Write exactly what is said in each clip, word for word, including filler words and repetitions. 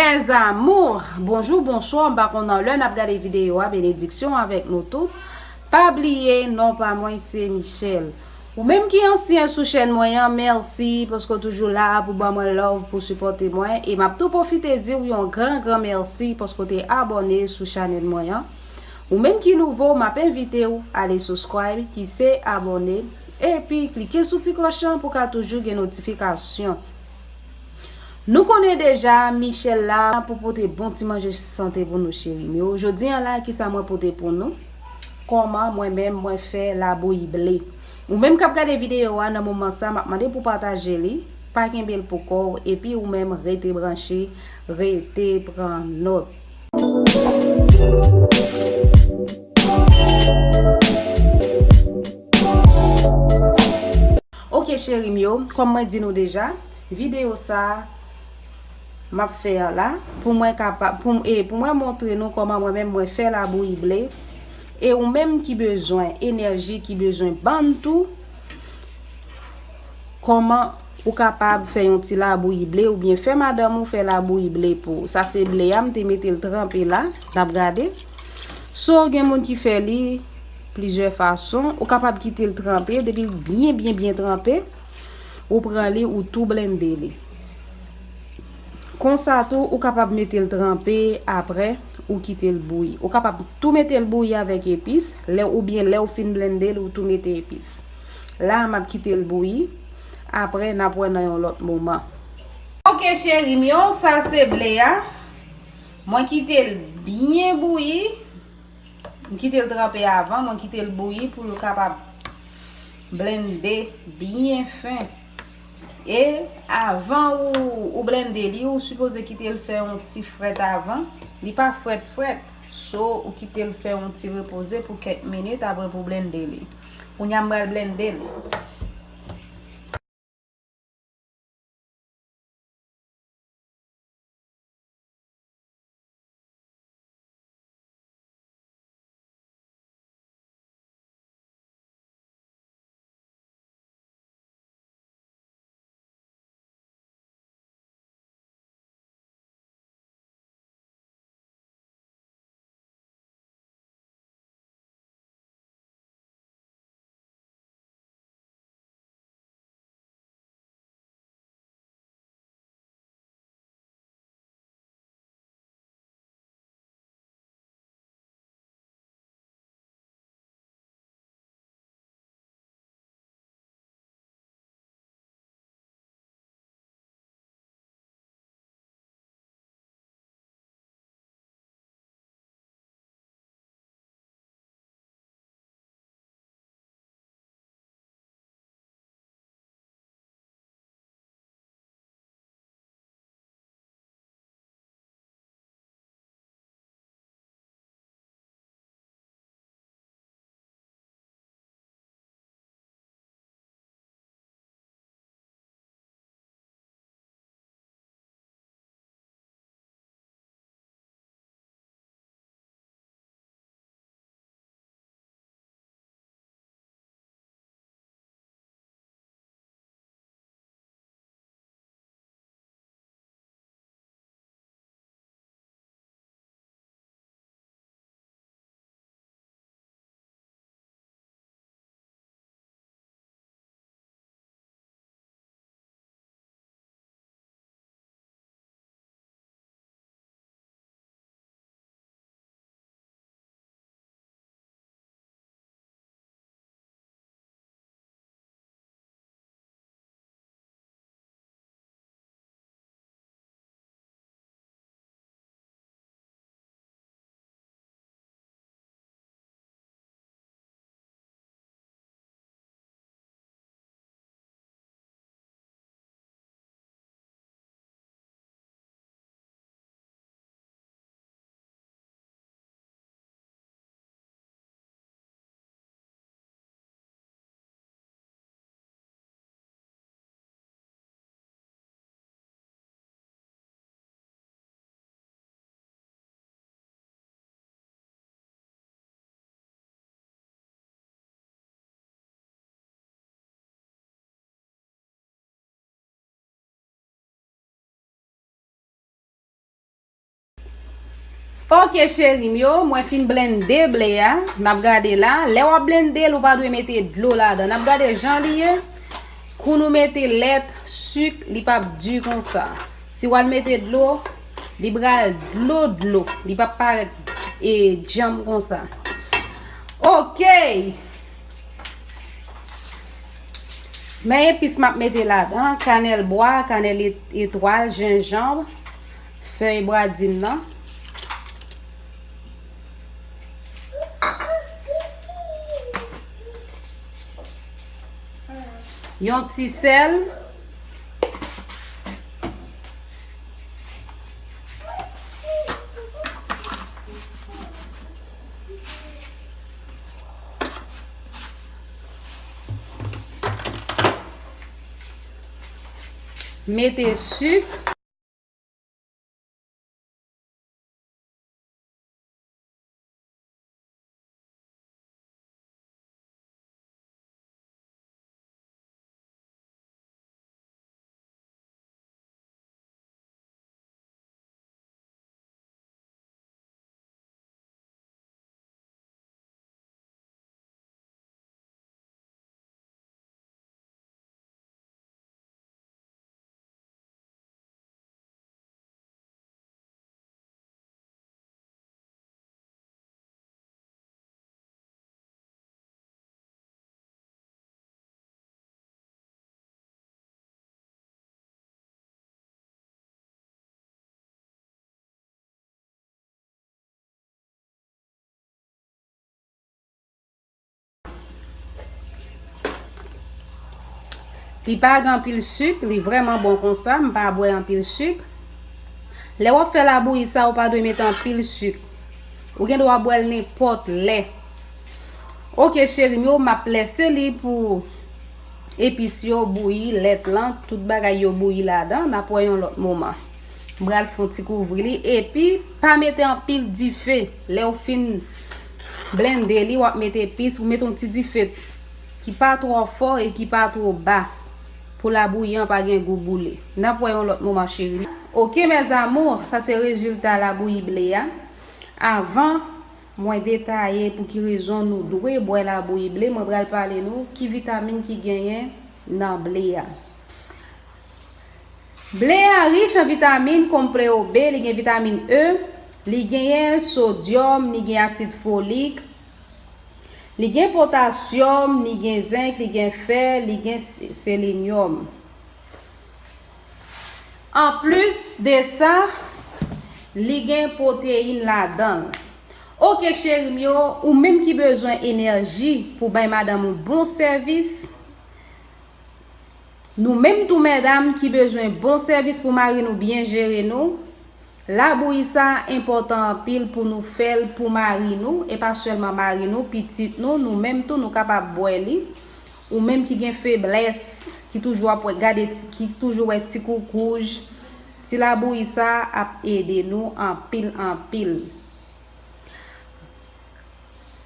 Mes amours, bonjou, bonswa, m pa konn nan lè n ap gade videyo a, benediksyon avèk nou tout. Pa bliye, non pa mwen se Michelle. Ou menm ki ansyen sou chèn mwen an, mèsi paske w toujou la pou ban mwen love, pou sipòte mwen. E m ap tou pwofite di w yon gran, gran mèsi paske w te abòne sou chanèl mwen an. Ou menm ki nouvo, m ap envite w ale subscribe, ki se abòne, epi klike sou ti klòch lan pou w ka toujou gen notifikasyon. Nou konnen deja, Michelle la pou pote bon ti manje sante pou nou, cheri m yo. Jodi an la, kisa mwen pote pou nou? Kòman mwen menm mwen fè labouyi ble? Ou menm k ap gade videyo a nan moman sa, m ap mande pou pataje li, pa kenbe l pou kò w, epi ou menm rete branche, rete pran nòt. Ok, cheri m yo, kòm mwen di nou deja, videyo sa a m ap fè a la, pou mwen kapa-, pou, e, pou mwen montre nou kòman mwen menm mwen fè labouyi ble. E ou menm ki bezwen enèji, ki bezwen bann tou, kòman ou kapab fè yon ti labouyi ble oubyen fè madanm ou fè labouyi ble pou ou. Sa se ble a, m te mete l tranpe la, n ap gade. So, gen moun ki fè li plizyè fason. Ou kapab kite l tranpe, depi l byen, byen, byen tranpe, ou pran li, ou tou blende li. Konsa tou, ou kapab mete l tranpe, apre, ou kite l bouyi. Ou kapab tou mete l bouyi avèk epis, lè, oubyen lè w fin blende l, ou tou mete epis. La, m ap kite l bouyi, apre, n ap wè nan yon lòt moman. Ok, cheri m yo, sa se ble a. Mwen kite l byen bouyi. M kite l tranpe avan, mwen kite l bouyi pou l kapab blende byen fen. E avan ou, ou blende li, ou sipoze kite l fè yon ti frèt avan. Li pa frèt frèt, so ou kite l fè yon ti repoze pou kèk minit, apre pou blende li. Kounye a m pral blende l. Ok, cheri m yo, mwen fin blende ble a. N ap gade la. Lè w ap blende l, ou pa dwe mete dlo ladan. N ap gade jan li ye. Kou nou mete lèt, sik, li p ap di konsa. Si w al mete dlo, li pral dlo dlo. Li p ap parèt, e, djanm konsa. Ok. Men epis m ap mete ladan, kanèl bwa, kanèl et-, etwal, jenjanm, fèy bwadin nan. Yon ti sèl. Mete sik. Li pa gen anpil sik, li vrèman bon konsa, m pa bwè anpil sik. Lè w ap fè labouyi sa, ou pa dwe mete anpil sik. Ou gen dwa bwè l nenpòt lè. Ok, cheri m yo, m ap lèse li pou epis yo bouyi, lèt lan, tout bagay yo bouyi ladan, n ap wè yon lòt moman. M pral fè yon ti kouvri li, epi pa mete anpil dife. Lè w fin blende li, w ap mete epis, ou mete yon ti dife ki pa twò fò e ki pa twò ba pou labouyi an pa gen gou boule. N ap wè yon lòt moman, cheri. Ok, mes amours, sa se rezilta labouyi ble a. Avan mwen detaye pou ki rezon nou dwe bwè labouyi ble, mwen pral pale nou ki vitamin ki genyen nan ble a. Ble a rich an vitamin konplewo B, li gen vitamin E, li genyen sodyòm, li gen asid folik, li gen potasyòm, li gen zenk, li gen fè, li gen se-, selenyòm. Anplis de sa, li gen pwoteyin ladan l. Ok, cheri m yo, ou menm ki bezwen enèji pou bay madanm ou bon sèvis, nou menm tou medam ki bezwen bon sèvis pou mari nou byen jere nou, labouyi sa enpòtan anpil pou nou fè l pou mari nou, e pa sèlman mari nou, pitit nou, nou menm tou nou kapab bwè li. Ou menm ki gen feblès, ki toujou ap wè, gade ti, ki toujou wè ti koukouj, ti labouyi sa ap ede nou anpil, anpil.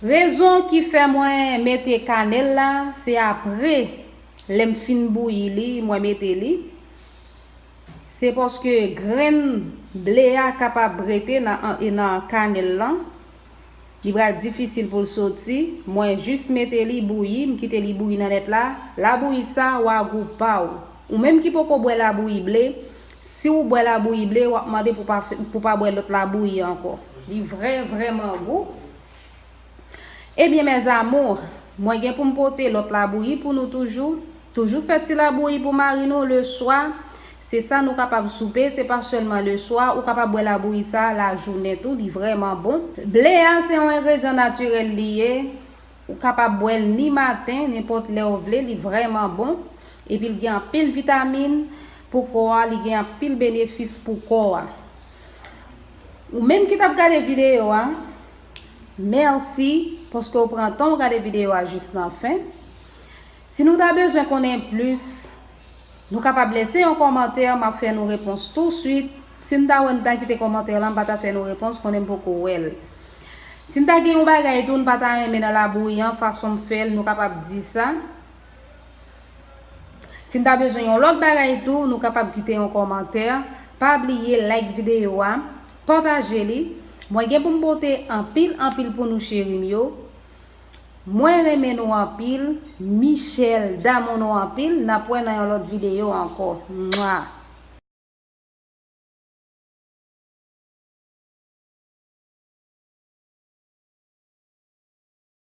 Rezon ki fè mwen mete kanèl la, se apre lè m fin bouyi li, mwen mete li. Se paske grenn ble a kapab rete nan, nan kanèl lan. Li pral difisil pou l soti. Mwen jis mete li bouyi, m kite li bouyi nan nèt la. Labouyi sa, w a gou pa w. Ou menm ki poko bwè labouyi ble, si w bwè labouyi ble, w ap mande pou pa fè, pou pa bwè lòt labouyi ankò. Li vrè, vrèman gou. Ebyen, mes amours, mwen gen pou m pote lòt labouyi pou nou toujou. Toujou fè ti labouyi pou mari nou leswa. Se sa nou kapab soupe, se pa sèlman leswa. Ou kapab bwè labouyi sa lajounen tou, li vrèman bon. Ble a se yon engredyan natirèl li ye. Ou kapab bwè l ni maten, nenpòt lè w vle, li vrèman bon. Epi l gen anpil vitamin pou kò a, li gen anpil benefis pou kò a. Ou menm ki t ap gade videyo a, mèsi paske w pran tan w gade videyo a jis nan fen. Si nou ta bezwen konnen plis, nou kapab lese yon kòmantè, m ap fè nou repons touswit. Si n ta wè n ta kite kòmantè la, m pa ta fè nou repons, konnen m poko wè l. Si n ta gen yon bagay tou n pa ta renmen nan labouyi an, fason m fè l, nou kapab di sa. Si n ta bezwen yon lòt bagay tou, nou kapab kite yon kòmantè. Pa bliye like videyo a, pataje li, Mwen gen pou m pote anpil anpil pou nou cheri m yo. Mwen renmen nou anpil. Michel, damou nou anpil. N ap wè nan yon lòt videyo ankò. Mwa.